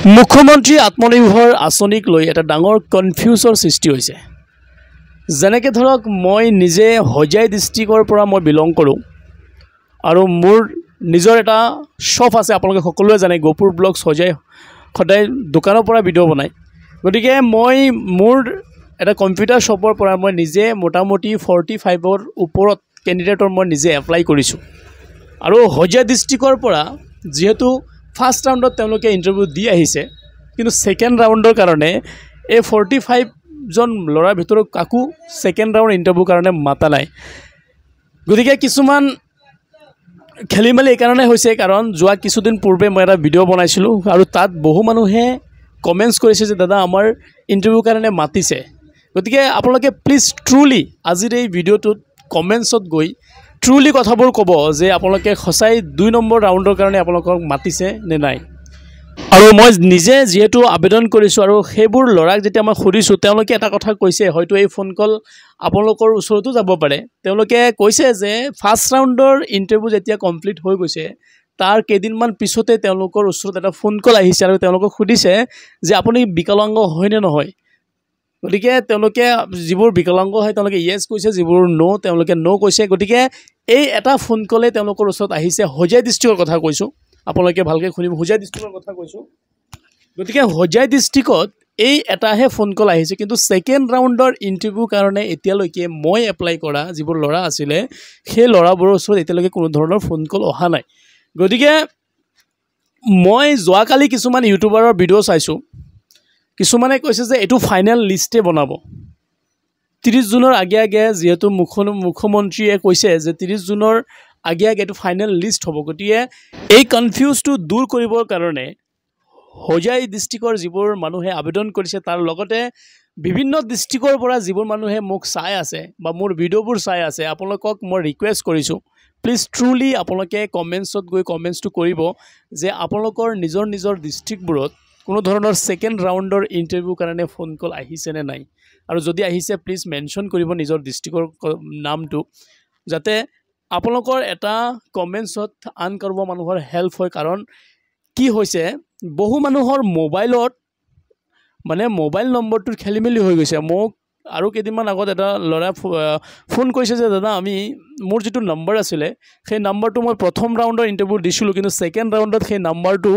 মুখ্যমন্ত্ৰী আত্মনিৰ্ভৰ আঁচনিক লৈ এটা ডাঙৰ কনফিউজৰ সৃষ্টি হৈছে। যেনেকৈ ধৰক মই নিজে হোজাই ডিষ্ট্ৰিক্টৰ পৰা মই বিলং কৰোঁ আৰু মোৰ নিজৰ এটা শ্বপ আছে, আপোনালোকে সকলোৱে জানে গহপুৰ ব্লগছ হোজাই সদায় দোকানৰ পৰা ভিডিঅ' বনায়। গতিকে মই মোৰ এটা কম্পিউটাৰ শ্বপৰ পৰা মই নিজে মোটামুটি 45ৰ ওপৰত কেণ্ডিডেটৰ মই নিজে এপ্লাই কৰিছোঁ। আৰু হোজাই ডিষ্ট্ৰিক্টৰ পৰা যিহেতু ফাৰ্ষ্ট ৰাউণ্ডত তেওঁলোকে ইণ্টাৰভিউ দি আহিছে, কিন্তু ছেকেণ্ড ৰাউণ্ডৰ কাৰণে এই 45জন ল'ৰাৰ ভিতৰত কাকো ছেকেণ্ড ৰাউণ্ড ইণ্টাৰভিউৰ কাৰণে মাতা নাই। গতিকে কিছুমান খেলি মেলি এইকাৰণে হৈছে, কাৰণ যোৱা কিছুদিন পূৰ্বে মই এটা ভিডিঅ' বনাইছিলোঁ আৰু তাত বহু মানুহে কমেণ্টছ কৰিছে যে দাদা আমাৰ ইণ্টাৰভিউৰ কাৰণে মাতিছে। গতিকে আপোনালোকে প্লিজ ট্ৰুলি আজিৰ এই ভিডিঅ'টোত কমেণ্টছত গৈ ট্ৰুলি কথাবোৰ ক'ব যে আপোনালোকে সঁচাই 2 নম্বৰ ৰাউণ্ডৰ কাৰণে আপোনালোকক মাতিছে নে নাই। আৰু মই নিজে যিহেতু আবেদন কৰিছোঁ আৰু সেইবোৰ ল'ৰাক যেতিয়া মই সুধিছোঁ, তেওঁলোকে এটা কথা কৈছে, হয়তো এই ফোন কল আপোনালোকৰ ওচৰতো যাব পাৰে। তেওঁলোকে কৈছে যে ফাৰ্ষ্ট ৰাউণ্ডৰ ইণ্টাৰভিউ যেতিয়া কমপ্লিট হৈ গৈছে তাৰ কেইদিনমান পিছতে তেওঁলোকৰ ওচৰত এটা ফোন কল আহিছে আৰু তেওঁলোকক সুধিছে যে আপুনি বিকলাংগ হয়নে নহয়। গতিকে তেওঁলোকে যিবোৰ বিকলাংগ হয় তেওঁলোকে য়েছ কৈছে, যিবোৰ ন' তেওঁলোকে ন' কৈছে। গতিকে এই এটা ফোন কলে তেওঁলোকৰ ওচৰত আহিছে। হোজাই ডিষ্ট্ৰিক্টৰ কথা কৈছোঁ, আপোনালোকে ভালকৈ শুনিব, হোজাই ডিষ্ট্ৰিক্টৰ কথা কৈছোঁ। গতিকে হোজাই ডিষ্ট্ৰিক্টত এই এটাহে ফোন কল আহিছে, কিন্তু ছেকেণ্ড ৰাউণ্ডৰ ইণ্টাৰভিউৰ কাৰণে এতিয়ালৈকে মই এপ্লাই কৰা যিবোৰ ল'ৰা আছিলে সেই ল'ৰাবোৰৰ ওচৰত এতিয়ালৈকে কোনো ধৰণৰ ফোন কল অহা নাই। গতিকে মই যোৱাকালি কিছুমান ইউটিউবাৰৰ ভিডিঅ' চাইছোঁ, কিছুমানে কৈছে যে এইটো ফাইনেল লিষ্টে বনাব 30 জুনৰ আগে আগে, যিহেতু মুখ্যমন্ত্ৰীয়ে কৈছে যে 30 জুনৰ আগে আগে এইটো ফাইনেল লিষ্ট হ'ব। গতিকে এই কনফিউজটো দূৰ কৰিবৰ কাৰণে হোজাই ডিষ্ট্ৰিক্টৰ যিবোৰ মানুহে আবেদন কৰিছে, তাৰ লগতে বিভিন্ন ডিষ্ট্ৰিক্টৰ পৰা যিবোৰ মানুহে মোক চাই আছে বা মোৰ ভিডিঅ'বোৰ চাই আছে, আপোনালোকক মই ৰিকুৱেষ্ট কৰিছোঁ প্লিজ ট্ৰুলি আপোনালোকে কমেণ্টছত গৈ কমেণ্টছটো কৰিব যে আপোনালোকৰ নিজৰ নিজৰ ডিষ্ট্ৰিক্টবোৰত কোনো ধৰণৰ ছেকেণ্ড ৰাউণ্ডৰ ইণ্টাৰভিউৰ কাৰণে ফোন কল আহিছে নে নাই, আৰু যদি আহিছে প্লিজ মেনশ্যন কৰিব নিজৰ ডিষ্ট্ৰিক্টৰ নামটো, যাতে আপোনালোকৰ এটা কমেণ্টছত আন কাৰোবাৰ মানুহৰ হেল্প হয়। কাৰণ কি হৈছে, বহু মানুহৰ মোবাইলত মানে মোবাইল নম্বৰটোৰ খেলি মেলি হৈ গৈছে। মোক আৰু কেইদিনমান আগত এটা ল'ৰাই ফোন কৰিছে যে দাদা আমি মোৰ যিটো নম্বৰ আছিলে সেই নম্বৰটো মই প্ৰথম ৰাউণ্ডৰ ইণ্টাৰভিউ দিছিলোঁ, কিন্তু ছেকেণ্ড ৰাউণ্ডত সেই নম্বৰটো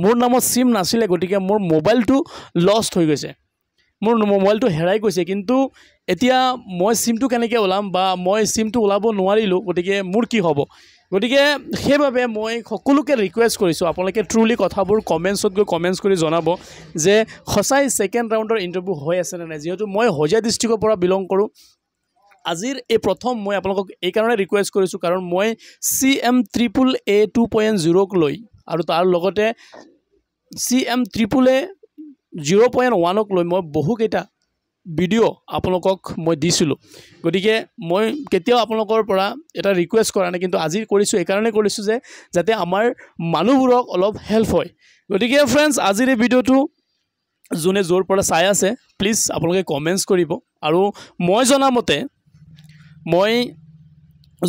মোৰ নামত চিম নাছিলে, গতিকে মোৰ মোবাইলটো লষ্ট হৈ গৈছে, মোৰ মোবাইলটো হেৰাই গৈছে, কিন্তু এতিয়া মই চিমটো কেনেকৈ ওলাম বা মই চিমটো ওলাব নোৱাৰিলোঁ, গতিকে মোৰ কি হ'ব। গতিকে সেইবাবে মই সকলোকে ৰিকুৱেষ্ট কৰিছোঁ আপোনালোকে ট্ৰুলি কথাবোৰ কমেণ্টছত গৈ কমেণ্টছ কৰি জনাব যে সঁচাই ছেকেণ্ড ৰাউণ্ডৰ ইণ্টাৰভিউ হৈ আছে নে নাই। যিহেতু মই হোজাই ডিষ্ট্ৰিক্টৰ পৰা বিলং কৰোঁ, আজিৰ এই প্ৰথম মই আপোনালোকক এইকাৰণে ৰিকুৱেষ্ট কৰিছোঁ, কাৰণ মই CM AAA 2.0ক লৈ আৰু তাৰ লগতে CM AAA 0.1ক লৈ মই বহুকেইটা ভিডিঅ' আপোনালোকক মই দিছিলোঁ। গতিকে মই কেতিয়াও আপোনালোকৰ পৰা এটা ৰিকুৱেষ্ট কৰা নাই, কিন্তু আজি কৰিছোঁ এইকাৰণে কৰিছোঁ যে যাতে আমাৰ মানুহবোৰক অলপ হেল্প হয়। গতিকে ফ্ৰেণ্ডছ, আজিৰ এই ভিডিঅ'টো যোনে য'ৰ পৰা চাই আছে প্লিজ আপোনালোকে কমেণ্টছ কৰিব। আৰু মই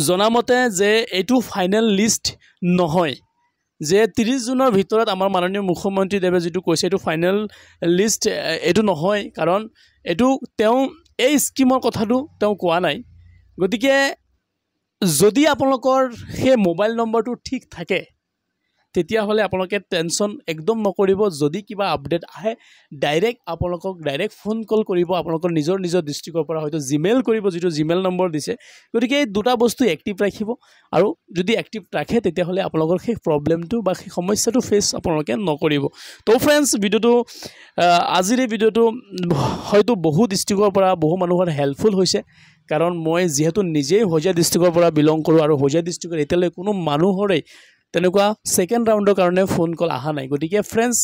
জনামতে যে এইটো ফাইনেল লিষ্ট নহয়, যে 30 জুনৰ ভিতৰত আমাৰ মাননীয় মুখ্যমন্ত্ৰীদেৱে যিটো কৈছে এইটো ফাইনেল লিষ্ট এইটো নহয়, কাৰণ এইটো তেওঁ এই স্কীমৰ কথাটো তেওঁ কোৱা নাই। গতিকে যদি আপোনালোকৰ সেই মোবাইল নম্বৰটো ঠিক থাকে তেতিয়াহ'লে আপোনালোকে টেনশ্যন একদম নকৰিব। যদি কিবা আপডেট আহে ডাইৰেক্ট আপোনালোকক ডাইৰেক্ট ফোন কল কৰিব, আপোনালোকৰ নিজৰ নিজৰ ডিষ্ট্ৰিক্টৰ পৰা হয়তো জিমেইল কৰিব, যিটো জিমেইল নম্বৰ দিছে। গতিকে এই দুটা বস্তু এক্টিভ ৰাখিব, আৰু যদি এক্টিভ ৰাখে তেতিয়াহ'লে আপোনালোকৰ সেই প্ৰব্লেমটো বা সেই সমস্যাটো ফেচ আপোনালোকে নকৰিব। তো ফ্ৰেণ্ডছ, ভিডিঅ'টো আজিৰ এই ভিডিঅ'টো হয়তো বহু ডিষ্ট্ৰিক্টৰ পৰা বহু মানুহৰ হেল্পফুল হৈছে, কাৰণ মই যিহেতু নিজেই হোজাই ডিষ্ট্ৰিক্টৰ পৰা বিলং কৰোঁ আৰু হোজাই ডিষ্ট্ৰিক্টৰ এতিয়ালৈ কোনো মানুহৰে তেনেকুৱা ছেকেণ্ড ৰাউণ্ডৰ কাৰণে ফোন কল অহা নাই। গতিকে ফ্ৰেণ্ডছ,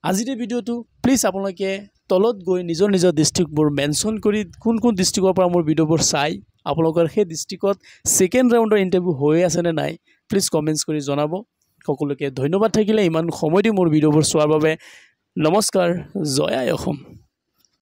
আজিৰ এই ভিডিঅ'টো প্লিজ আপোনালোকে তলত গৈ নিজৰ নিজৰ ডিষ্ট্ৰিক্টবোৰ মেনশ্যন কৰি কোন কোন ডিষ্ট্ৰিক্টৰ পৰা মোৰ ভিডিঅ'বোৰ চাই আপোনালোকৰ সেই ডিষ্ট্ৰিক্টত ছেকেণ্ড ৰাউণ্ডৰ ইণ্টাৰভিউ হৈ আছেনে নাই প্লিজ কমেণ্টছ কৰি জনাব। সকলোকে ধন্যবাদ থাকিলে ইমান সময় দি মোৰ ভিডিঅ'বোৰ চোৱাৰ বাবে। নমস্কাৰ, জয় আই অসম।